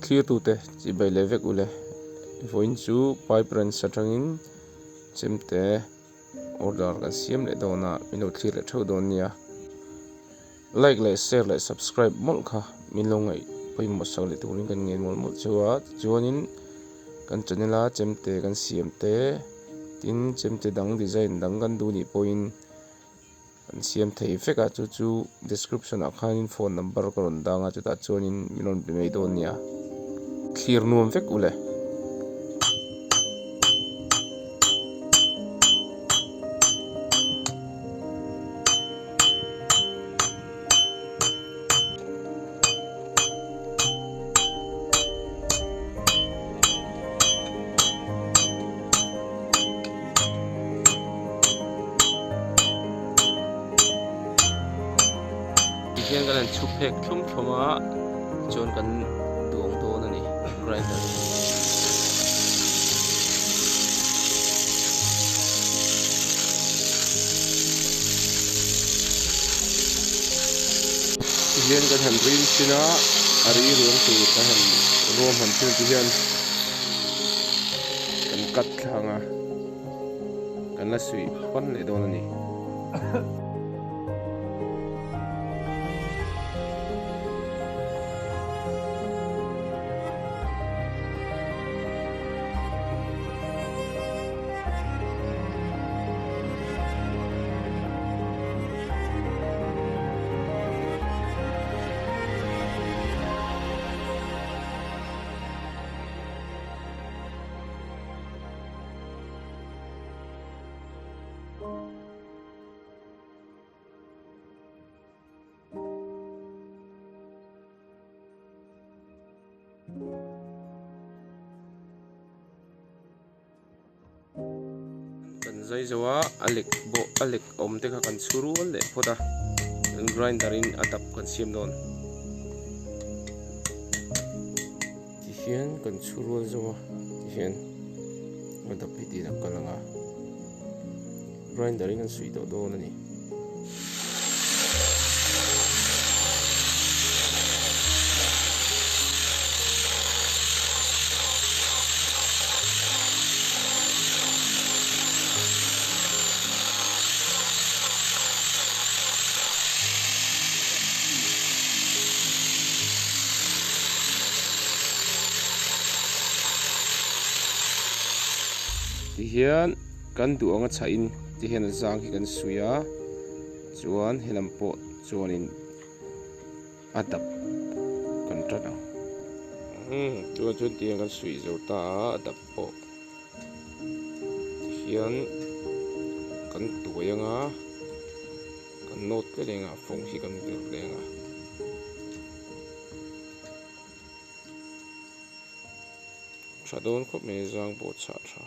Thlirtute chibai leh vek ule. Vawiin chu pipe wrench atangin chemte order kan siam leh dawn a, min lo thlir leh theuh dawn nia. Like leh share leh subscribe mawlh kha min lo ngaih pawimawh sak leh turin kan ngen mawlh mawlh cheu a. Tichuanin kan channel a chemte kan siam te tin chemte dang design dang kan duh nih pawhin An siam thei vek a chu chu description ah khanin phone number ka rawn dang a chutah chuanin min rawn be mai dawn nia thlir nuam vek ule. Tihian kan han chhu phek thlum thlum a chuan kan duang dawn a ni grinder hi. Tihian kan han rim thin a a ri ruang tur kan han ruam han thil tihian. Kan cut thlang a, kan la suih pawn leh dawn a ni. Kan zai zo a a lek bawh a lek awm te kha kan chhu rual leh phawt a kan grinder in a dap kan siam dawn. Tihian kan chhu rual zo a tihian a dap hi tiin a kal ang a grinder in kan suih tawh dawn a ni. Tihian kan duh anga chhahin tihian a zang hi kan suih a chuan helam pawh chuanin a dap kan tan ang chuan chuan tihian kan suih zo ta a a dap pawh tihian kan tuai anga kan nawt tle leng a fawng hi kan verh leng a. Tha dawn khawp mai zang pawh chhah tha.